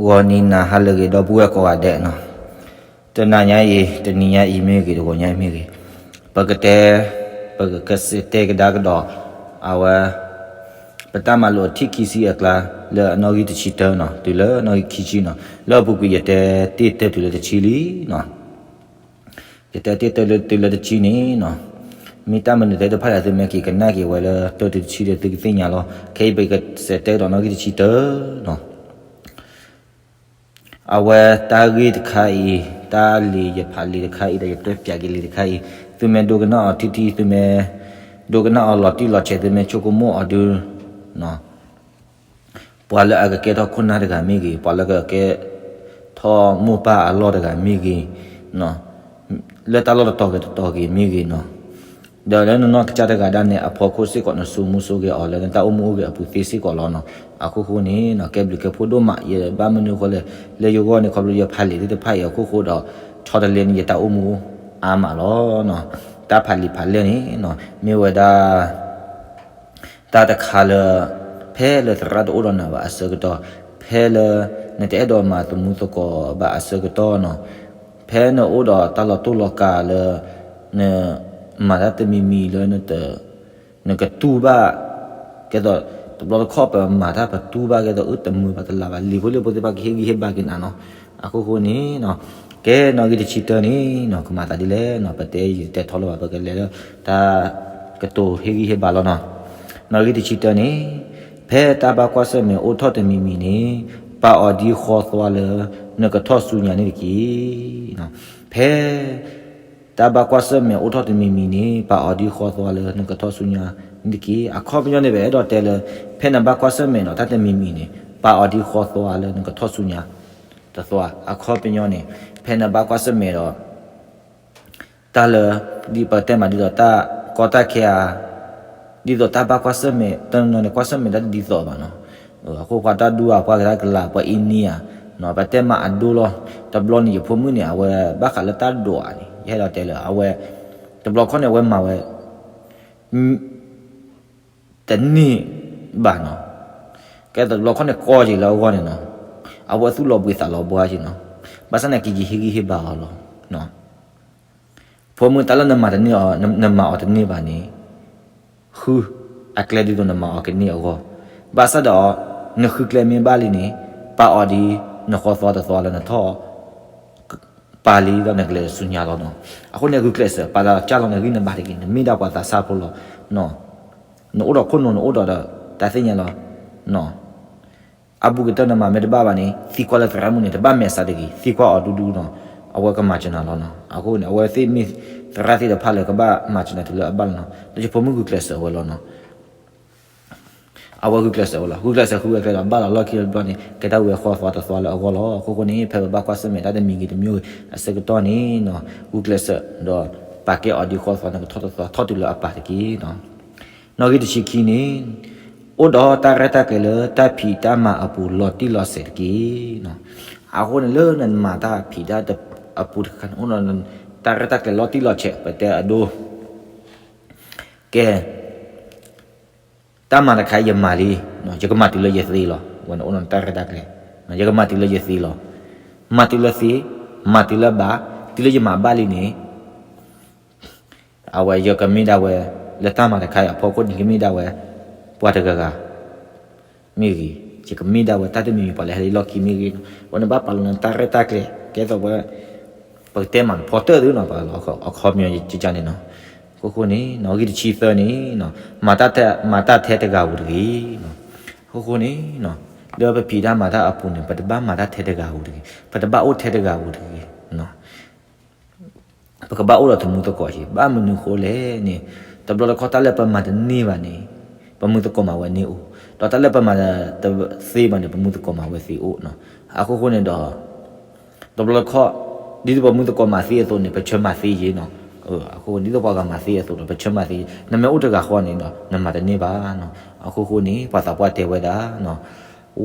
ဂီၤနံၤနၤဟါလၢအဂ့ၤ ဒီပုၢ်ဝဲၢ်ကိးဂၤဒဲးနီၤ, တနၤညါအံၤ တနံၤညါအံၤမ့ၢ်ဂ့ၤ တဂီၤညါအံၤမ့ၢ်ဂ့ၤ, ပကတဲ ပကစံးတဲကဒါကဒီး အဝဲ ပတၢ်မၤလိာ်အထံၣ်ခံဆံအကျါ လၢအနီၣ်ဂံၢ်တဆံတၢနီၤ တုၤလၢအနီၣ်ဂံၢ်ခံဆံနီၤ, လၢအပူၤကွံာ်ယတဲတ့ၢ်တၢ်တုၤလၢတဆံလံနီၤ. ယတဲတ့ၢ်တၢ်လၢတုၤလၢတဆံန့ၣ်နီၤ, မ့ၢ်တၢ်မနုၤတဲတဖၣ်လဲၣ် သုမ့ၢ်က့ၤကနၣ်က့ၤဝဲလၢတၢ်တုၤတဆံဒီး သုကသ့ၣ်ညါလီၤ. ခဲအံၤပကစံးတဲကဒီးနီၣ်ဂံၢ်တဆံတၢနီၤ. အဝဲတၢ်ဂ့ၢ်တခါအံၤ တၢ်လံာ်ယဖးလံာ်တခါအံၤဒီး ယတဲပၠးက့ၤလံာ်တခါအံၤ, သုမ့ၢ်ဒိကနၣ်အီၤထံထံ သုမ့ၢ်ဒိကနၣ်အီၤလီၤတံၢ်လီၤဆဲး သုမ့ၢ်ဆိကမိၣ်အီၤဒု ပှၤလၢအကကဲထီၣ်ခိၣ်နၢ်တဂၤမ့ၢ်ဂ့ၤ, ပှၤလၢကကဲထီၣ်မိၢ်ပၢ်အလီၢ်တဂၤမ့ၢ်ဂ့ၤ, လၢတၢ်လီၢ်တတီၤဂ့ၤတတီၤဂ့ၤမ့ၢ်ဂ့ၤနီၤ, ဒီးလၢနနီၢ်ကစၢ်တဂၤဒၣ်နဲၣ်အဖီခိၣ်စ့ၢ်ကီး နစိာ်မူစိာ်ဂဲၤအီၤလၢနတၢ်အိၣ်မူအိၣ်ဂဲၤအပူၤသ့စ့ၢ်ကီးလီၤနီၤ. အခိၣ်ဃိန့ၣ်နီၤ ကဲဘျုးကဲဖှိၣ်ဒိၣ်မး ယဘၣ်မနုၤအဃိလဲၣ်, လၢယဂီၢ်န့ၣ် ခီဖျိယဖးလံာ်သ့ၣ်တဖၣ်အံၤအခိၣ်ဃိဒီး ဆီတလဲန့ၣ် ယတၢ်အိၣ်မူအါမးလီၤနီၤ. တၢ်ဖးလံာ်ဖးလဲၢ်န့ၣ်နီၤ မ့ၢ်ဝဲဒၣ် တၢ်တခါလၢ ဖဲလၢသရၣ်တအိၣ်ဒီးနၤဘၣ်အဆၢကတီၢ်, ဖဲလၢနတအဲၣ်ဒိးမၤသမူသကိးဘၣ်အဆၢကတီၢ်နီၤ, ဖဲနအိၣ်ဒီးတၢ်လီၤတိၢ်လီၤကၤလၢ နမၤတၢ်တမံၤမံၤလၢ နကတူၢ်ဘၣ်, ကဲသိး တဘျီတခီၣ်ပမၤတၢ်ပတူၢ်ဘၣ် ကဲသိးအၢတမုာ်ဘၣ်တလၤဘၣ် လံာ်ဖိလံာ်ဖိသ့ၣ်တဖၣ်ကဟ့ၣ်ဂံၢ်ဟ့ၣ်ဘါက့ၤနၤနီၤ. အခိၣ်ဃိန့ၣ်နီၤ ကဲနီၣ်ဂံၢ်တဆံတၢန့ၣ်နီၤ ကမၤသးဒ်လဲၣ်နီၤ ပတဲယတဲထီလီၤဘၣ် ပကလဲၤလၢ တၢ်ကတိၤဟ့ၣ်ဂံၢ်ဟ့ၣ်ဘါလီၤနီၤ. နီၣ်ဂံၢ်တဆံတၢန့ၣ် ဖဲတၢ်ဘၣ်ကွၢ်ဆၢၣ်မဲာ်အိၣ်ထီၣ်တမံၤမံၤန့ၣ် ပာ်အီၤဒ်ဃီသွါလၢ နကထီၣ်ဆူညါန့ၣ်တက့ၢ်. ဖဲ တၢ်ဘၣ်ကွၢ်ဆၢၣ်မဲာ်အိၣ်ထီၣ်တမံၤမံၤန့ၣ် ပာ်အီၤဒ်ဃီသွါလၢနကထီၣ်ဆူညါန့ၣ်တက့ၢ်. အခီပညီန့ၣ် ပအဲၣ်ဒိးတဲလၢ ဖဲနဘၣ်ကွၢ်ဆၢၣ်မဲာ်ဒီးတၢ်တမံၤမံၤန့ၣ် ပာ်အီၤဒ်ဃီသွါလၢနကထီၣ်ဆူညါတသွါ. အခီပညီန့ၣ် ဖဲနဘၣ်ကွၢ်ဆၢၣ်မဲာ်ဒီး တၢ်လၢ ဒ်ပတဲမးဒ်သိးတၢ်ကီတၢ်ခဲဧါ, ဒ်သိးတၢ်ဘၣ်ကွၢ်ဆၢၣ်မဲာ် တနီၤနီၤန့ၣ် ကွၢ်ဆၢၣ်မဲာ်တၢ်တဒ်သိးဘၣ်နီၤ. အဃိပှၤတၢ်ဒူဧါ ပှၤကဒါကလၤ ပှၤအံၤနံၤဧါ, ပတဲမးအဒိလီၤ. တဘျီန့ၣ် ယဖိမုၣ်န့ၣ် အဝဲဘၣ်ဃးလၢတၢ်ဒိးဧါန့ၣ် ယအဲၣ်ဒိးတဲလၢအဝဲ တဘျီခီၣ်န့ၣ် အဝဲမၤဝဲ တန့ၢ်ဘၣ်နီၤ. ကဲသိးတဘျီခီၣ်န့ၣ် ကီက့ၤလၢအဂီၢ်န့ၣ်နီၤ, အဝဲသူၣ်လီၤဘှံးသးလီၤဘှါက့ၤနီၤ. ဘၣ်ဆၣ်န့ၣ် ကက့ၤဟ့ၣ်ဂံၢ်ဟ့ၣ်ဘါအီၤလီၤ. ဖိမုၣ် တၢ်လၢနမၤတန့ၢ်အီၤ နမၤအီၤတန့ၢ်ဘၣ်န့ၣ် ဃုအကျဲဒ်သိးနမၤအီၤကန့ၢ်အဂီၢ်, ဘၣ်ဆၣ်ဒီး နဃုကျဲမ့ၢ်ဘၣ်လံန့ၣ် ပာ်အီၤဒ်နဃီသွါတသွါလၢနထီၣ် ပာ်လံဒီးနကလဲၤဆူညါလီၤနီၤ. အဃိန့ၣ် ဂုာ်ကျဲးစၢး ပာ်လီၤကၢ်လီၤနဂံၢ်နဘါတက့ၢ်, နမ့ၢ်ဒၣ်ပှၤသးစၢ်ဖိလီၤ. နအိၣ်ဒီးခိၣ်နူာ် နအိၣ်ဒီးတၢ်သ့ၣ်ညါလီၤ. အဘူးကတၢၢ်နမၤမ့ၢ်တဘၣ်ဘၣ်န့ၣ် သံကွၢ်လၢသရၣ်မုၣ်န့ၣ် တဘၣ်မဲာ်ဆှးတဂ့ၤ, သံကွၢ်အီၤဒူဒူနီၤ, အဝဲကမၤစၢၤနၤလီၤနီၤ. အဃိန့ၣ် အဝဲသ့ၣ်မ့ၢ်သရၣ်သ့ၣ်တဖၣ်လၢကဘၣ်မၤစၢၤနၤတုၤလၢအဘၣ်လီၤနီၤ. ဒီးယဖိမုၣ်ဂုာ်ကျဲးစၢးဝဲလီၤနီၤ. အဝဲဂုာ်ကျဲးစၢးဝဲလီၤ. ဂုာ်ကျဲးစၢးဃုဝဲကျဲဒီး ဘၣ်လီၤလီၢ်ခံတဘျီန့ၣ် ကဲတၢ်ဝံၤအဃီသွါတသွါလၢအဂီၢ်လီၤ. အဃိဃိန့ၣ် ဖဲပဘၣ်ကွၢ်ဆၢၣ်မဲာ်တၢ်တမံၤဂ့ၤတမံၤဂ့ၤအဆၢကတီၢ်န့ၣ်နီၤ, ဂုာ်ကျဲးစၢးဒီးပာ်ကဲအီၤဒ်ဃီသွါ နကထီၣ်တသွါ ထီၣ်တုၤလၢအပာ်တက့ၢ်နီၤ. နီၣ်ဂံၢ်တဆံခံန့ၣ် အိၣ်ဒီးတၢ်ရဲၣ်တၢ်ကျဲၤလၢတၢ်ဖံးတၢ်မၤအပူၤလီၤတံၢ်လီၤဆဲးတက့ၢ်နီၤ. အဃိန့ၣ် လၢနမၤတၢ်ဖံးတၢ်အပူၤတခါန့ၣ် အိၣ်ဒီးတၢ်ရဲၣ်တၢ်ကျဲၤလီၤတံၢ်လီၤဆဲး ပတဲအဒိ ကဲ တၢ်မၤတခါအံၤယမၤလံ, ယကမၤတုၤလၢယသ့လီၤ. ဝဲန့ၣ်အိၣ်ဒီးတၢ်ရဲၣ်တၢ်ကျဲၤ, ယကမၤတုၤလၢယသ့လီၤ. မၤတုၤလၢသ့, မၤတုၤလၢဘၣ်, တုၤလၢယမၤဘၣ်လံန့ၣ် အဝဲယကမ့ၢ်ဒၣ်ဝဲ လၢတၢ်မၤတခါအံၤအဖီခိၣ်န့ၣ် ကမ့ၢ်ဒၣ်ဝဲ ပှၤတဂၤဂၤ မ့ၢ်ဂ့ၤ, ယကမ့ၢ်ဒၣ်ဝဲတၢ်တမံၤမံၤ ပှၤလၢဟဲလၢယလီၢ်ခံမ့ၢ်ဂ့ၤ, ဝဲန့ၣ်ဘၣ်ပာ်လီၤနတၢ်ရဲၣ်တၢ်ကျဲၤ ကဲသိးဝဲ ပကတဲမး ဖီတၢၣ်သုနီၤ ပှၤလီၤအခီပညီကကန့ၣ်နီၤ. အဃိဃိန့ၣ် နီၣ်ဂံၢ်တဆံသၢန့ၣ် မၤတၢ် မၤတၢ်ထဲတဂၤဧိၤတဂ့ၤ. အဃိဃိန့ၣ် လၢပဖံးတၢ်မၤတၢ်အပူၤန့ၣ် ပတဘၣ်မၤတၢ်ထဲတဂၤဧိၤတဂ့ၤ, ပတဘၣ်အိၣ်ထဲတဂၤဧိၤတဂ့ၤ. ပကဘၣ်အိၣ်ဒီးတမူသကိးက့ၤ, ဘၣ်မနုၤဃိလဲၣ်န့ၣ် တဘျီတခီၣ်တၢ်လၢပမၤတန့ၢ်ဘၣ်န့ၣ် ပမူသကိးမၤဝဲန့ၣ်အိၣ်, ဒီးတၢ်လၢပမၤတသ့ဘၣ်န့ၣ် ပမူသကိးမၤဝဲသ့အိၣ်နီၤ. အဃိဃိန့ၣ်ဒီး တဘျီတခီၣ် ဒ်သိးပမူသကိးမၤသ့အသိးန့ၣ် ပဆၢမၤသ့ယ့ၤနီၤ. အဃိဒ်သိးပှၤဂၤမၤသ့အသိးဒီး ပဆၢမၤသ့ယ့ၤ, နမ့ၢ်အိၣ်တဂၤဃီန့ၣ်ဒီး နမၤတန့ၢ်ဘၣ်နီၤ. အဃိဃိန့ၣ် ပှၤသးပှၢ်တဲဝဲဒၣ်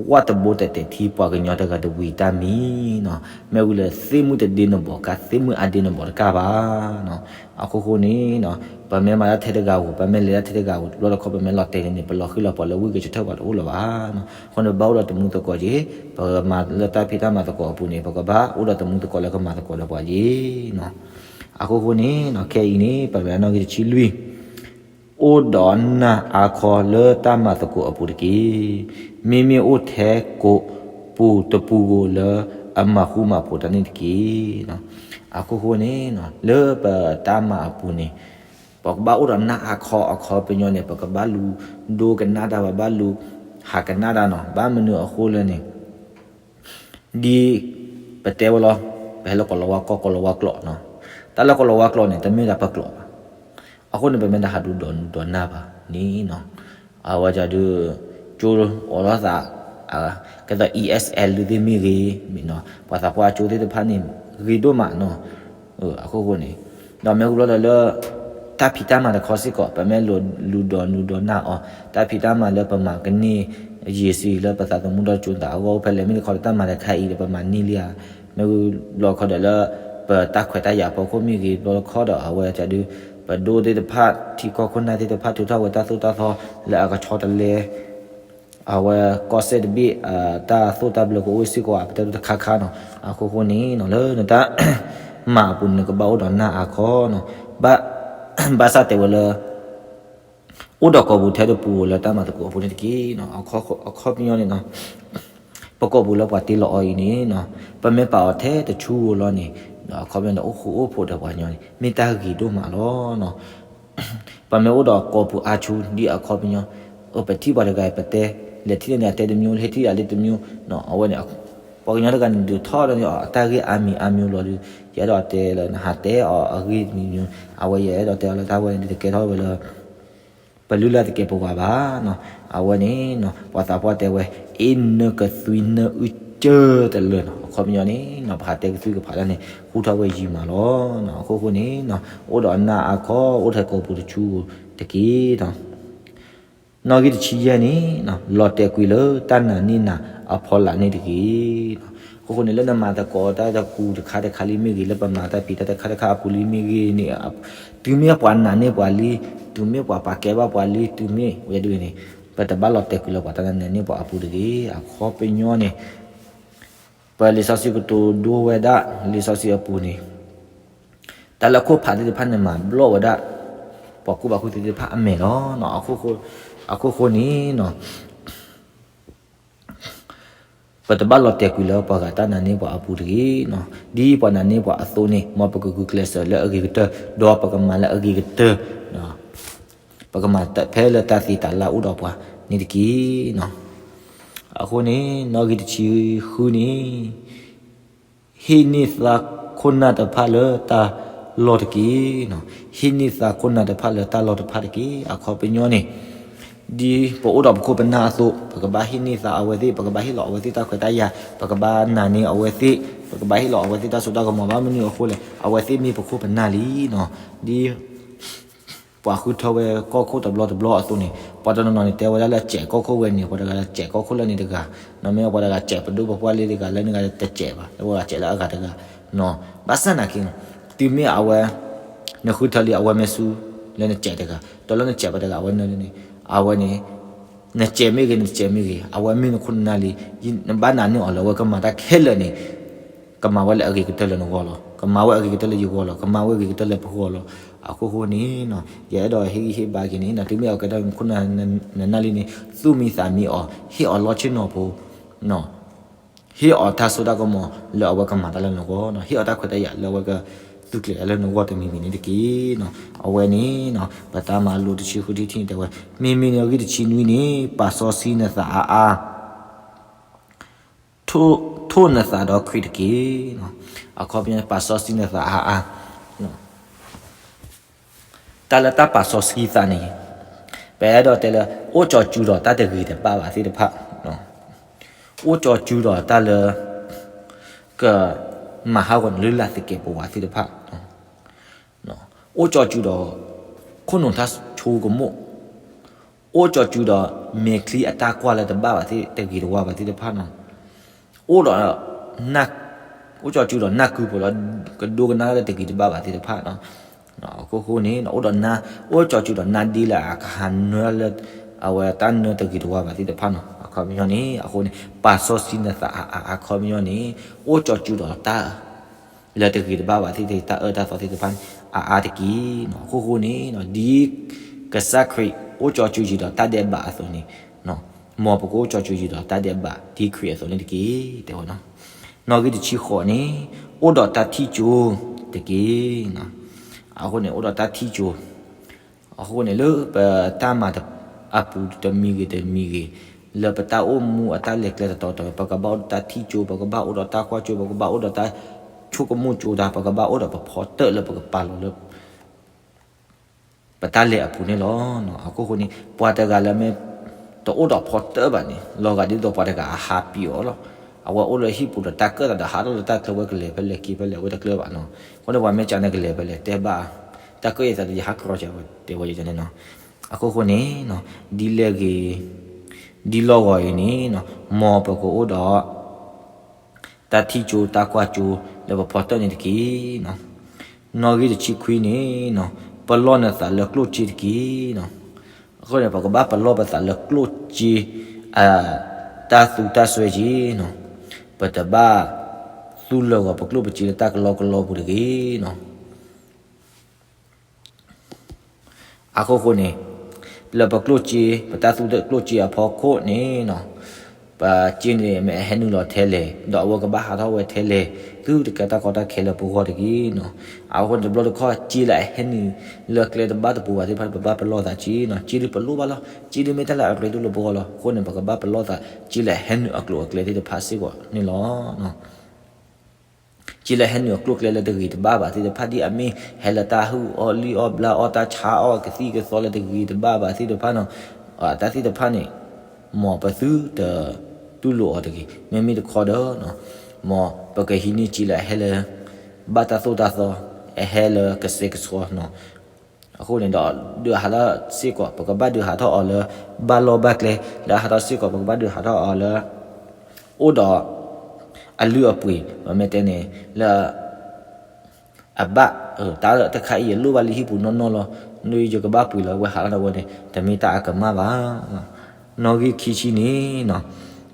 ဝၣ်တဘိတတဲာ်ထံ ပှၤကညီတဂၤတဝံၤတၢ်မံၤနီၤ, မ့ၢ်ဝံၤလၢသ့ၣ်မုၣ်တဒ့နဘီၣ် ကါသ့ၣ်မုၣ်အါဒ့နဘီၣ်တကၢ်ဘၣ်နီၤ. အဃိဃိန့ၣ်နီၤ ပမ့ၢ်မၤတၢ်ထဲတဂၤဧိၤ, ပမ့ၢ်လဲၤတၢ်ထဲတဂၤဧိၤ, တဘျီတခီၣ်ပမ့ၢ်လီၤတဲာ်န့ၣ်န့ၣ် ပလီၤဃံလီၤပှၤလၢဝ့ၢ်ကဲၤဆၢထၢၣ်ပှၤတအိၣ်လၢၤဘၣ်. အဃိန့ၣ် ပဘၣ်အိၣ်ဒီးတမူသကိးက့ၤ, ပမၤလၢတၢ်ဖံးတၢ်မၤသကိးအပူၤန့ၣ် ပကဘၣ်အိၣ်ဒီးတမူသကိးလၢကမၤသကိးဒီးပှၤက့ၤ. အဃိဃိန့ၣ် ခဲအံၤန့ၣ် ပမ့ၢ်နီၣ်ဂံၢ်တဆံလွံၢ် အိၣ်ဒီးနၢ်အါခီလၢတၢ်မၤသကိးအပူၤတက့ၢ်. မ့မ့ၢ်အိၣ်ထဲကိးပူၤတပူၤဧိၤလၢအမၤဃူမၤဖိးတၢ်န့ၣ်တက့ၢ်. အဃိဃိန့ၣ် လၢပတၢ်မၤအပူၤန့ၣ် ပကဘၣ်အိၣ်ဒီးနၢ်အါခီအခီပညီန့ၣ် ပကဘၣ်လူၤဒိကနၣ်တၢ် ပဘၣ်လူၤဟးကနၣ်တၢ်နီၤ. ဘၣ်မနုၤအဃိလဲၣ်န့ၣ် ဒ်ပတဲဝဲလီၤ, ပဟဲလၢကီၢ်လီၤဝါကီၢ် ကီၢ်လီၤဝါကျိာ်နီၤ. တၢ်လၢကီၢ်လီၤဝါကျိာ်န့ၣ် တမ့ၢ်ဒၣ်ပကျိာ်ဘၣ်. အဃိန့ၣ် ပမ့ၢ်တၢ်ဟးဒူဒိးနူဒိးနၢ်ဘၣ်န့ၣ်နီၤ, အဝဲဒၣ်ဒုး ကၠိအိးထီၣ်သး ကဲသိး E S L ဒုးသ့ၣ်မ့ၢ်ဂ့ၤ, ပှၤသးပှၢ်ကၠိသ့ၣ်တဖၣ်န့ၣ် ဂ့ၤဒိၣ်မးနီၤ. အဃိဃိန့ၣ် ဒီးမ့ၢ်ဝံၤဘျီဒီးလၢ တၢ်ဖံးတၢ်မၤတခီစ့ၢ်ကီး ပမ့ၢ်လူၤဒိးနူဒိးနၢ်အီၤ, တၢ်ဖံးတၢ်မၤလၢပမၤကန့ၢ် ယံာ်စံးလၢပသးသမူဒီးကၠိသးအဂီၢ်အိၣ်ဖဲလဲၣ် မ့ၢ်တခီဒီးတၢ်မၤတခါအံၤဒီး ပမၤန့ၢ်လံဧါ. မ့ၢ်ဝံၤဘျီခီဒီးလၢ ပတၢ်ခွဲးတၢ်ယာ်ဖီခိၣ်မ့ၢ်ဂ့ၤ ဘျီခီဒီးအဝဲဒၣ်ဒုး ပဒိၣ်သ့ၣ်တဖၣ် ထံကီၢ်ခိၣ်နၢ်သ့ၣ်တဖၣ် ထုးထီၣ်ဝဲတၢ်သိၣ်တၢ်သီလၢအကဆီတလဲ အဝဲကီၢ်စဲၣ်တဘ့ၣ် တၢ်သိၣ်တၢ်ဘျၢကအိၣ်စ့ၢ်ကီး ပတဲဒၣ်တခါခါနီၤ. အဃိဃိန့ၣ်နီၤ လၢနတၢ်မၤအပူၤန့ၣ် နကဘၣ်အိၣ်ဒီးနၢ်အါခီနီၤ. ဘၣ်ဆၣ်တဲဝဲလၢ အိၣ်ဒီးကိးပူၤထဲတပူၤလၢတၢ်မၤသကိးအပူၤန့ၣ်တက့ၢ်နီၤ. အခီပညီန့ၣ်နီၤ ပကိာ်ပူၤလၢပှၤတ့လီၤအီၤအံၤန့ၣ်နီၤ ပမ့ၢ်ပာ်အီၤထဲတဆူဧိၤလီၤန့ၣ် အခီပညီန့ၣ် အိၣ်ဃူအိၣ်ဖိးဒီးပှၤကညီန့ၣ် မ့ၢ်တၢ်ဂ့ၤဒိၣ်မးလီၤနီၤ. ပမ့ၢ်အိၣ်ဒီးကိာ်ပူၤအါဆူ ဒ်အခီပညီ အပထံၣ်ပှၤတဂၤအံၤ ပတဲ လဲၤထံၣ်န့ၣ် အတဲတမျိုး ဟဲထံၣ်အီၤလၢတမျိုးနီၤ. အဝဲန့ၣ် ပှၤကညီတဂၤန့ၣ် ဒုးထီၣ်ဒီးန့ၣ်အီၤ အတၢ်ဂ့ၢ်အါမံၤအါမျိုးလီၤဒုး ယအဲၣ်ဒိးတဲလၢနဟးတဲအီၤအဂ့ၢ်တမံၤမံၤ အဝဲယအဲၣ်ဒိးတဲအီၤလၢတၢ်ဝဲန့ၣ် ဒုးတကဲထီၣ်ဝဲလၢ ပလုၢ်လၢ်သကဲးပဝးဘၣ်နီၤ. အဝဲန့ၣ်နီၤ ပှၤသးပှၢ်တဲဝဲ အ့နကသွံနအုကၢတလၢာ်နီၤ. အခီပညီန့ၣ်နီၤ ပဟးတဲကသွံကဖးတၢ်န့ၣ် ဃူထီၣ်ဝဲယံာ်မးလီၤနီၤ. အဃိဃိန့ၣ်နီၤ အိၣ်ဒီးနၢ်အါခီ အိၣ်ထဲကိာ်ပူၤတဆူတက့ၢ်နီၤ. နီၣ်ဂံၢ်တဆံယဲၢ်န့ၣ်နီၤ လီၤတဲာ်ကွံာ်လၢတၢ်နာ်န့ၢ်နၤအဖီလာ်န့ၣ်တဂ့ၤနီၤ. အဃိဃိန့ၣ် လၢနမၤသကိးတၢ်တပူၤတခါတခါလံမ့ၢ်ဂ့ၤ, လၢပမၤတၢ်ဖံးတၢ်တခါတခါအပူၤလံမ့ၢ်ဂ့ၤန့ၣ်, တုၤမ့ၢ်ပှၤနာ်န့ၢ်ပှၤလံ, တုၤမ့ၢ်ပှၤပာ်ကဲဘၣ်ပှၤလံ, တုၤမ့ၢ်ဝဲဒၣ်န့ၣ် ပတဘၣ်လီၤတဲာ်ကွံာ်လၢပှၤတၢ်နာ်န့ၢ်ပှၤအပူၤတဂ့ၤ. အခီပညီန့ၣ် ပလံာ်စီဆှံကတိၤဒိဝဲဒၣ် လံာ်စီဆှံအပူၤန့ၣ် တၢ်လၢခိၣ်ဖးသ့ၣ်တဖၣ်န့ၣ် မၤဘျီၣ်ဝဲဒၣ် ပှၤကူၣ်ဘၣ်ကူၣ်သ့သ့ၣ်တဖၣ်အမဲာ်လီၤ. အဃိဃိန့ၣ်နီၤ ပတဘၣ်လီၤတဲာ်ကွံာ်လၢပှၤဂၤတၢ်နာ်န့ၢ်ပှၤအပူၤတဂ့ၤနီၤ. ဒ်ပှၤနာ်န့ၢ်ပှၤအသိးန့ၣ် မ်ပကဂုာ်ကျဲးစၢးလၢအဂ့ၤကတၢၢ် ဒီးပကမၤလၢအဂ့ၤကတၢၢ်, ပကမၤဖဲလၢတၢ်သ့တၢ်လၢအိၣ်ဒီးပှၤန့ၣ်တက့ၢ်နီၤ. အဃိန့ၣ် နီၣ်ဂံၢ်တဆံဃုန့ၣ် ဟ့ၣ်န့ၢ်သးခိၣ်နၢ်တဖၣ်လၢတၢ်လီၢ်တက့ၢ်နီၤ. ဟ့ၣ်န့ၢ်သးခိၣ်နၢ်တဖၣ်လၢတၢ်လီၢ်တဖၣ်တက့ၢ်. အခီပညီန့ၣ် ဒ်ပအိၣ်ဒီးပခိၣ်ပနၢ်အသိး ပကဘၣ်ဟ့ၣ်န့ၢ်သးအဝဲသ့ၣ်, ပကဘၣ်ဟ့ၣ်လီၤအဝဲသ့ၣ်တၢ်ခွဲးတၢ်ယာ်, ပကဘၣ်နာ်န့ၢ်အဝဲသ့ၣ်, ပကဘၣ်ဟ့ၣ်လီၤအဝဲသ့ၣ်တၢ်စိတၢ်ကမီၤ. ဘၣ်မနုၤအဃိလဲၣ်, အဝဲသ့ၣ်မ့ၢ်ပခိၣ်ပနၢ်လံနီၤ. ဒ် ပှၤဃုထၢဝဲကီၢ်ခိၣ်တဘျီတဘျီအသိးန့ၣ်, ပှၤတနီၤနီၤန့ၣ် တဲဝဲဒၣ်လၢစဲးကီၢ်ခိၣ်ဝဲန့ၣ် ပှၤတဂၤစဲးကီၢ်ခိၣ်လၢန့ၣ်တဂၤ, နီၤမ့ၢ်ပှၤတဂၤစဲးပဒိၣ်ပပှၢ်လၢတဂၤ လၢန့ၣ်တဂၤတစဲးဘၣ်, လၢပှၤဂၤစဲးလၢအဂၤတဂၤ, ဘၣ်ဆၣ်နာ်က့, တုၤမ့ၢ်အဝဲ နဃုထၢလံအဝဲမ့ၢ်ဆူ လၢနစဲးတဂၤ, ဒီးလၢနစဲးပှၤတဂၤအဝဲန့ၣ်, အဝဲန့ၣ် နစဲးမ့ၢ်ဂ့ၤ နတစဲးမ့ၢ်ဂ့ၤ အဝဲမ့ၢ်နခိၣ်နနၢ်လံ, နဘၣ်နာ်န့ၢ်အီၤလၢအဝဲကမၤတၢ်ခဲလၢာ်န့ၣ် ကမၤဝဲလၢအဂ့ၤကတၢၢ်လၢနဂီၢ်လီၤ. ကမၤဝဲအဂ့ၤကတၢၢ်လၢယဂီၢ်လီၤ. ကမၤဝဲအဂ့ၤကတၢၢ်လၢပဂီၢ်လီၤ. အဃိဃိန့ၣ်နီၤ, ယအဲၣ်ဒိးဟ့ၣ်ဂံၢ်ဟ့ၣ်ဘါက့ၤန့ၣ်နီၤ, တုၤမ့ၢ်အကဲထီၣ်နခိၣ်နနၢ်လံန့ၣ်, သူၣ်မံသးမံအီၤ, ဟ့ၣ်အီၤလီၢ်ဆ့ၣ်နီၤဖိ, ဟ့ၣ်အီၤတၢ်စိတၢ်ကမီၤလၢအဝဲကမၤတၢ်လၢနဂီၢ်နီၤ, ဟ့ၣ်အီၤတၢ်ခွဲးတၢ်ယာ်လၢအဝဲကသူၣ်ကျဲၤလၢနဂီၢ်တမံၤမံၤန့ၣ်တက့ၢ်နီၤ. အဝဲန့ၣ်နီၤ, ပတၢ်မၤလိတဆံဃုထံၣ်ထံၣ်န့ၣ်တဲဝဲ, မ့မ့ၢ်နဂံၢ်တဆံနွံန့ၣ် ပာ်စီဆှံနသးအါအါ ထိၣ်နသးဒီးခရံာ်တက့ၢ်. အခီပညီ ပာ်စီဆှံနသးအါအါ, တၢ်လၢတၢ်ပာ်စီဆှံသးန့ၣ်, ပအဲၣ်ဒိးတဲလၢ အိၣ်ကၠီၤကူဒီးတၢ်တဂ့ၤတဘၣ်ဘၣ်သ့ၣ်တဖၣ်, အိၣ်ကၠီၤကူဒီးတၢ်လၢ ကမၤဟးဂီၤနလုၢ်လၢ်သကဲးပဝးသ့ၣ်တဖၣ် အိၣ်ကၠီၤကူဒီး ခိၣ်နူာ်တၢ်ဆိကမိၣ်, အိၣ်ကၠီၤကူဒီး မဲာ်ချံအတၢ်ကွၢ်လၢတဘၣ်ဘၣ်သ့ၣ် တဂ့ၤတဝါဘၣ်သ့ၣ်တဖၣ်နီၤ, အိၣ်ဒီး အိၣ်ကၠီၤကူဒီးနၢ်ကုပူၤလၢ ကဒိကနၣ်လၢတဂ့ၤတဘၣ်ဘၣ်သ့ၣ်တဖၣ်နီၤ, အခိၣ်ဃိန့ၣ် အိၣ်ဒီးနါ, အိၣ်ကၠီၤစုဒီးနါဒ့လၢအကဟးနၢလၢ အဝဲတၢ်နၢတဂ့ၤတဝါဘၣ်သ့ၣ်တဖၣ်နီၤ. အခီပညီန့ၣ် အဃိန့ၣ် ပာ်စီဆှံနသးအါအါအခီပညီန့ၣ် အိၣ်ကၠီၤစုဒီးတၢ် လၢတဂ့ၤတဘၣ်ဘၣ်သ့ၣ်တဖၣ် တၢ်အၢတၢ်သီသ့ၣ်တဖၣ်န့ၣ် အါအါတက့ၢ်နီၤ. အခိၣ်ဃိန့ၣ် ဒ်ကစၢ်ခရံာ်အိၣ်ကၠီၤစုယံၤဒီးတၢ်ဒဲးဘးအသိးန့ၣ် မ်ပကအိၣ်ကၠီၤစုယံၤဒီးတၢ်ဒဲးဘးဒ်ခရံာ်အသိးန့ၣ်တက့ၢ် တဲဝဲနီၤ. နီၣ်ဂံၢ်တဆံဃိးန့ၣ် အိၣ်ဒီးတၢ်ထံၣ်ကၠိတက့ၢ်နီၤ. အဃိန့ၣ် အိၣ်ဒီးတၢ်ထံၣ်ကၠိ အဃိန့ၣ် လၢပတၢ်မၤအပူၤတမံၤဂ့ၤတမံၤဂ့ၤ, လၢပတၢ်အိၣ်မူအတၢ်လဲၤကျဲတတီၤတီၤ ပကဘၣ်အိၣ်ဒီးတၢ်ထံၣ်ကၠိ, ပကဘၣ်အိၣ်ဒီးတၢ်ကွၢ်ကၠိ, ပကဘၣ်အိၣ်ဒီးတၢ်ဆိကမိၣ်ကၠိတၢ်, ပကဘၣ်အိၣ်ဒီးပဖီတၢၣ်လၢပကပာ်လီၤလၢ ပတၢ်လဲၤအပူၤန့ၣ်လီၤ. အခိၣ်ဃိန့ၣ် ပှၤတဂၤလၢမ့ၢ်တအိၣ်ဒီးဖီတၢၣ်ဘၣ်န့ၣ် လီၤဂာ်ဒ်သိးပှၤတဂၤအဟးပံၤအီၤလီၤ. အဝဲအိၣ်လၢဟံၣ်ပူၤဒီးတၢ်ကၢၣ်သးဒီးဟးထီၣ်လၢတၢ်ချၢဝဲကလဲၤဖဲလဲၣ်က့ၤဖဲလဲၣ်ဝဲတကျၢၤဘၣ်နီၤ. အဃိန့ၣ် ပှၤမ့ၢ်ကးန့ၣ်ကလဲၤဖဲလဲၣ် တဲဘၣ်, တၢ်ကၢၣ်ယသးဒီးယဟးကြီၤကဝဲ တဲဝဲယန့ၣ်နီၤ. အခိၣ်ဃိန့ၣ် ဒ်လဲၣ်ဂ့ၤ ဒ်လီၢ်ဂီၤအံၤန့ၣ် မ်ပကအိၣ်ဒီး တၢ်ထံၣ်ကၠိတၢ်ကွၢ်ကၠိလၢပဖီတၢၣ်န့ၣ်တက့ၢ်နီၤ. နီၣ်ဂံၢ်တဆံခွံန့ၣ် ပလီၢ်နသးလၢကျိၣ်စ့တက့ၢ်နီၤ. အဃိန့ၣ် ပကဘၣ်ပလီၢ်ပသးလၢကျိၣ်စ့ တၢ်သူတၢ်စွဲက့ၢ်နီၤ. ပတဘၣ်သူလၢာ်ဂီၤပကျိၣ်ပစ့လၢတၢ်ကလီကလီပူၤတဂ့ၤနီၤ. အခိၣ်ဃိန့ၣ် လၢပကျိၣ်စ့ ပတၢ်သူကျိၣ်စ့အဖီခိၣ်န့ၣ်နီၤ, ပစ့န့ၣ်မ့ၢ်အဟဲနုာ်လီၤထဲလဲၣ် ဒီးအဝဲကဘၣ်ဟးထီၣ်ဝဲထဲလဲၣ် သုတကဲတၢ်ကီတၢ်ခဲလၢပဂီၢ်တဂ့ၤနီၤ. အဃိန့ၣ် တဘျီတခီၣ် စ့လၢအဟဲနုာ်လၢကျဲတဘၣ်တပူၤဘၣ်သ့ၣ်တဖၣ် ပဘၣ်ပလီၢ်သးက့ၤနီၤ. စ့ဒုးပလိၣ်ဘၣ်လီၤ, စ့ဒုးမ့ၢ်တၢ်လၢအရ့ဒိၣ်လၢပဂီၢ်လီၤ. အဃိန့ၣ် ပကဘၣ်ပလီၢ်သး စ့လၢအဟဲနုာ်အကျိၤအကျဲသ့ၣ်တဖၣ်စ့ၢ်ကီးန့ၣ်လီၤ. စ့လၢဟဲနုာ်အကျိၤအကျဲလၢတဂ့ၤတဘၣ်ဘၣ်သ့ၣ်တဖၣ် ဒ်အမ့ၢ်ဟဲလၢတၢ်ဟုၣ်အီၣ်လံၣ်အီၣ်ဘျါအီၣ်တၢ်ဆါအီၣ်ကသံၣ်ကသီလၢတဂ့ၤတဘၣ်ဘၣ်သ့ၣ်တဖၣ်နီၤ, တၢ်သ့ၣ်တဖၣ်န့ၣ် မ်ပသုတတူၢ်လိာ်အီၤတဂ့ၤ. မ့မ့ၢ်တခီဒီး မ်ပကဟံးန့ၢ်စ့လၢအဟဲလၢ ဘၣ်တၢ်သိၣ်တၢ်သီ, အဟဲလၢကစဲကဆှီနီၤ. အဃိန့ၣ်ဒီး ဒုးဟးထီၣ်စ့ၢ်ကီး ပကဘၣ်ဒုးဟးထီၣ်အီၤလၢ ဘၣ်လီၢ်ဘၣ်ကျဲ, လၢဟးထီၣ်စ့ၢ်ကီး ပကဘၣ်ဒုးဟးထီၣ်အီၤလၢ အိၣ်ဒီး အလုၢ်အပှ့ၤ, ပမ့ၢ်တဲန့ၣ် လၢ အဘၣ် တၢ်တခါအံၤယလိၣ်ဘၣ်လၢဟံၣ်ပူၤနီၢ်နီၢ်လီၤ, ယကဘၣ်ပှ့ၤလီၤ ဝဲဟးထီၣ်ဒီးဝဲန့ၣ် တမ့ၢ်တၢ်အကမၣ်ဘၣ်. နီၣ်ဂံၢ်ခံဆံန့ၣ်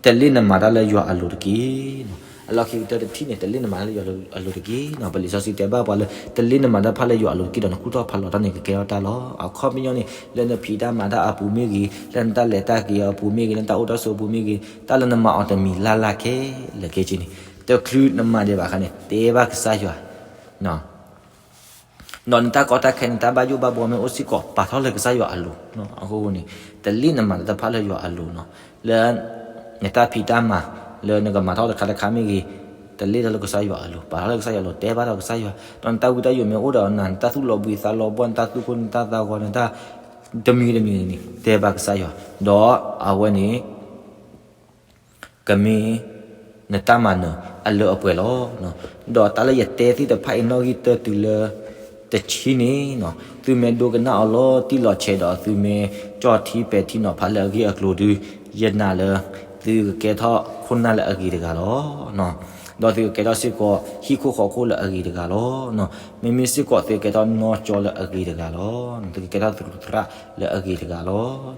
တလ့ၣ်နမၤတၢ်လၢယွၤအလိၤတက့ၢ်. အလီၢ်ခံကတၢၢ်တထံၣ်န့ၣ် တလ့ၣ်နမၤတၢ်လၢယွၤအလိၤတက့ၢ်. ပလံာ်စီဆှံတဲဘၣ်ပှၤလၢ တလ့ၣ်နမၤတၢ်တဖၣ်လၢယွၤအလိၤတက့ၢ်ဒီး နကူၣ်ထီၣ်ဖးလီၤတၢ်န့ၣ် ကကဲထီၣ်တၢ်လီၤ. အခီပညီန့ၣ် လၢနဖံးတၢ်မၤတၢ်အပူၤမ့ၢ်ဂ့ၤ, လၢနတၢ်လဲၤတၢ်က့ၤအပူၤမ့ၢ်ဂ့ၤ, လၢနတၢ်အိၣ်တၢ်ဆိးအပူၤမ့ၢ်ဂ့ၤ, တၢ်လၢနမၤအီၤတမံၤလၢ်လၢ်ခဲလၢာ်ခဲဆ့န့ၣ် တချုးနမၤဒံးဘၣ်အခါန့ၣ် တဲဘၣ်ကစၢ်ယွၤ ဒီးနတၢ်ကီတၢ်ခဲ နတၢ်ဘၣ်ယိၣ်ဘၣ်ဘှီမ့ၢ်အိၣ်စ့ၢ်ကီး ပာ်ထီၣ်လၢကစၢ်ယွၤအလိၤ. အဃိန့ၣ် တလ့ၣ်နမၤတၢ်တဖၣ်လၢယွၤအလိၤနီၤ. လၢ နတၢ်ဖံးတၢ်မၤ လၢနကမၤထီၣ်တခါတခါမ့ၢ်ဂ့ၤ, တလ့ၣ်ထီၣ်လၢကစၢ်ယွၤအလိၤ, ပာ်ထီၣ်လၢကစၢ်ယွၤအလိၤ တဲဘၣ်ဒီးကစၢ်ယွၤ, ဒီးနတၢ်ဝံတၢ်ယိးမ့ၢ်အိၣ်ဒီးနၤ, နတၢ်သူၣ်လီၤဘှံးသးလီၤဘှီ, နတၢ်သူၣ်ကိၢ်နတၢ်သးဂီၤ, နတၢ်တမံၤတမံၤန့ၣ် တဲဘၣ်ကစၢ်ယွၤ, ဒီးအဝဲန့ၣ် ကမ့ၢ်နတၢ်မၤနၢၤအလၢအပှဲၤလီၤ. ဒီးတၢ်လၢယတဲသ့ၣ်တဖၣ်အံၤ နီၣ်ဂံၢ်တၢတုၤလၢ တဆံန့ၣ်, သုမ့ၢ်ဒိကနၣ်အီၤလီၤတံၢ်လီၤဆဲးဒီး သုမ့ၢ်ကၠီၣ်ထံပဲာ်ထံနီၤဖးလၢအဂ့ၢ်အကျိၤဒု, ယနာ်လၢ သုကကဲထီၣ်ခိၣ်နၢ်လၢအဂ့ၤတဂၤလီၤ. ဒီးသုကကဲထီၣ်စ့ၢ်ကီး ဟံၣ်ခိၣ်ဃီခိၣ်လၢအဂ့ၤတဂၤလီၤ. မ့မ့ၢ်စ့ၢ်ကီး သုကကဲထီၣ်နီၢ်ကၠီလၢအဂ့ၤတဂၤလီၤ. သုကကဲထီၣ်သရူးသရၣ်လၢအဂ့ၤတဂၤလီ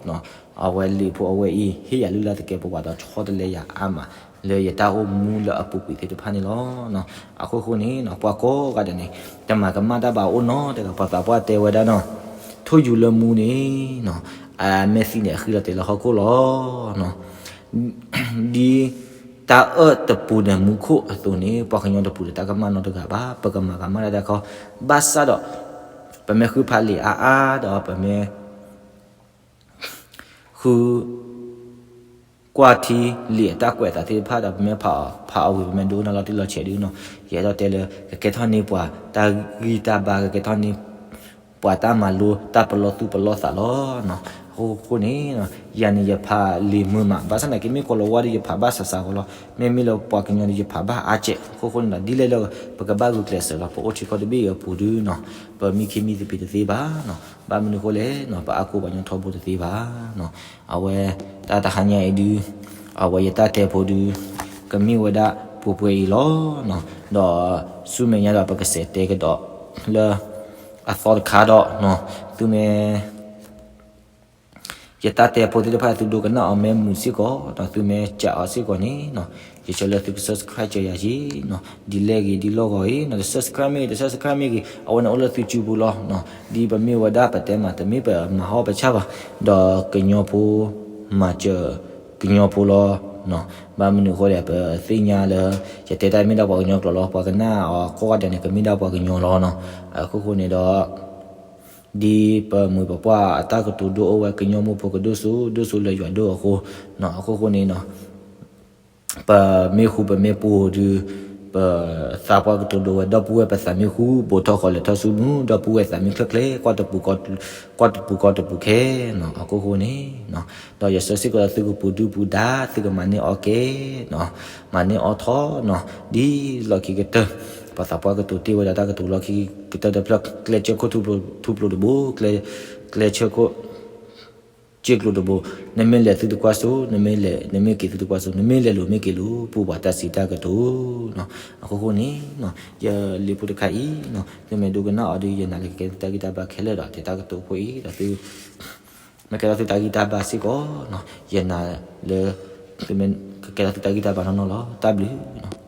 ၤ. အဝဲလံာ်ဖိအဝဲအံၤ ဟ့ၣ်ယၤလုၢ်လၢ်သကဲးပဝးဒီးဆီတလဲယၤအါမး လၢယတၢ်အိၣ်မူလၢအပူၤကွံာ်သ့ၣ်တဖၣ်န့ၣ်လီၤ. အခိၣ်ဃိန့ၣ် ပှၤကိးဂၤဒဲးန့ၣ် တမၤကမၣ်တၢ်ဘၣ်အိၣ်နီတဂၤ, ပှၤသးပှၢ်တဲဝဲဒၣ်နီၤ, ထိၣ်ယူၤလၢမူန့ၣ် အမဲာ်သံန့ၣ် အဃံလီၤတဲာ်လၢဟီၣ်ခိၣ်လီၤ. ဒ်တၢ်အၢၣ်တပူၤန့ၣ် မူခိၣ်အသိးန့ၣ် ပှၤကညီတပူၤန့ၣ် တၢ်ကမၣ်နီတဂၤဘၣ်, ပကမၤကမၣ်တၢ်တခီ, ဘၣ်ဆၣ်ဒီး ပမ့ၢ်ဃုဖးလံာ်အါအါဒီး ပမ့ၢ် ဃု ကွၢ်ထံလံာ်အတၢ်ကွဲးအသးသ့ၣ်တဖၣ်ဒီး ပမ့ၢ်ဖးအီၤဝံၤ ပမ့ၢ်ဒိကနၣ်လီၤတံၢ်လီၤဆဲးဒုနီၤ, ယအဲၣ်ဒိးတဲလၢ ကကဲထီၣ်န့ၢ်ပှၤတၢ်ဂံၢ်တၢ်ဘါ, ကကဲထီၣ်န့ၢ် ပှၤတၢ်မၤလိတၢ်ပလီၢ်သူၣ်ပလီၢ်သးလီၤ. အဃိဃိန့ၣ် ယၤန့ၣ်ယဖးလံာ်မုာ်မး, ဘၣ်ဆၣ်သနာ်က့ မ့ၢ်ကိးလၤဝါဒီး ယဖးဘၣ်စှၤစှၤကီးလီၤ. မ့မ့ၢ်လၢပှၤကညီဒီး ယဖးဘၣ်အါကဲး. အဃိဃိန့ၣ်ဒီး ဒ်လဲၣ်လၢပကဘၣ်ဂုာ်ကျဲးစၢးလီၤ. ပအိၣ်ထံကီၢ်တဘ့ၣ်အံၤအပူၤဒုနီၤ, ပမံခ့မံသပ့ၤတသ့ဘၣ်နီၤ. ဘၣ်မနုၤအဃိလဲၣ်နီၤ, ပအါကိးပှၤကညီထီဘိတသ့ဘၣ်နီၤ. အဝဲတၢ်တဟါညါအံၤဒု အဝဲယတၢ်တဲဖိဒု ကမ့ၢ်ဝဲဒၣ်ပှဲၤပှဲၤအံၤလီၤနီၤ. ဒီးဆူမဲာ်ညါဒီး ပကစးတဲကဒီးလၢ အသီတခါဒီး သုမ့ၢ် ယတၢ်တဲဖိသ့ၣ်တဖၣ် သုဒိကနၣ်အီၤမ့ၢ်မုာ်စ့ၢ်ကီး သုမ့ၢ်စံးအီၤစ့ၢ်ကီးန့ၣ် ယဆၢလၢသုက subscribe စၢၤယၤယ့ၣ် ဒ်လဲၣ်ဂ့ၤဒ်လီၢ်ဂီၤအံၤ တ subscribe မ့ၢ်ဂ့ၤ တ subscribe မ့ၢ်ဂ့ၤ အဝဲန့ၣ်အိၣ်လၢသုစုပူၤလီၤ. ဒ်ပမ့ၢ်ဝဲဒၣ်ပတဲမး တမ့ၢ်ပမၤဟီၣ်ပဆၣ်ဘၣ် ဒီးကညီဖိ မၤစၢၤကညီဖိလီၤ. ဘၣ်မနုၤအဃိလဲၣ် ပသ့ၣ်ညါလၢ ယတဲတၢ်မ့ၢ်ဒၣ်ပှၤကညီကျိာ်လီၤ ပှၤကနၣ်အီၤကိးဂၤဒဲးန့ၣ် ကမ့ၢ်ဒၣ်ပှၤကညီလီၤ. အခိၣ်ဃိန့ၣ်ဒီး ဒ်ပမိၢ်ပပှၢ်အတၢ်ကတိၤဒိအိၣ်ဝဲ ကညီမိၢ်ဖိကဒိၣ်စိ ဒိၣ်စိလၢယွၤဒိၣ်အဃိ အခိၣ်ဃိန့ၣ် ပမ့ၢ်ဃူပမ့ၢ်ဖိးဒီး ပသးပှၢ်ကတိၤဒိဝဲ ဒီပုၢ်ဝဲၢ်ပသးမ့ၢ်ဃူ ဘူးထီၣ်ဃီၤလဲၤထီၣ်ဆူမုၢ် ဒီပုၢ်ဝဲၢ်သးမ့ၢ်ချၢၣ်ချၢၣ် ကွၢ်တပူၤကီၢ်တပူၤခဲ အခိၣ်ဃိန့ၣ် ဒီးယဆၢစ့ၢ်ကီးလၢသုကပူၤဒုၣ်ပူၤဒါ သုကမၤန့ၢ်အီၣ်ကဲ မၤန့ၢ်အီၣ်ထီၣ် ဒ်လီၢ်ခံကတၢၢ် ပှၤသးပှၢ်ကတိၤတ့ၢ်ဝဲဒၣ်တၢ်ကတိၤလီၢ်ခံကတၢၢ်တဖျၢၣ် ကျဲဆၢခိၣ်ထူဖျိတဘိ ကျဲ ကျဲဆၢခိၣ် စ့ၢ်ကျိၤတဘိ နမ့ၢ်လဲၤသုတကွၢ်စိ နမ့ၢ်လဲၤ နမ့ၢ်က့ၤသုတကွၢ်စိ နမ့ၢ်လဲၤလိၤမ့ၢ်က့ၤလိၤ ပူၤပှၤတၢ်စံးတၢ်ကတိၤ အခိၣ်ဃိန့ၣ် ယလံာ်ဖိတခါအံၤ သုမ့ၢ်ဒိကနၣ်အီၤဒီး ယနာ်လၢကကဲသုတၢ်ဂံၢ်တၢ်ဘါခဲလၢာ်ဒီး တဲတၢ်ကတိၤဖိအံၤဒီးသု မ့ၢ်ကဲထီၣ်သုတၢ်ဂံၢ်တၢ်ဘါစ့ၢ်ကီး ယနာ်လၢ သုမ့ၢ်ကကဲထီၣ်သုတၢ်ဂံၢ်တၢ်ဘါနီၢ်နီၢ်လီၤ. တၢ်ဘျုး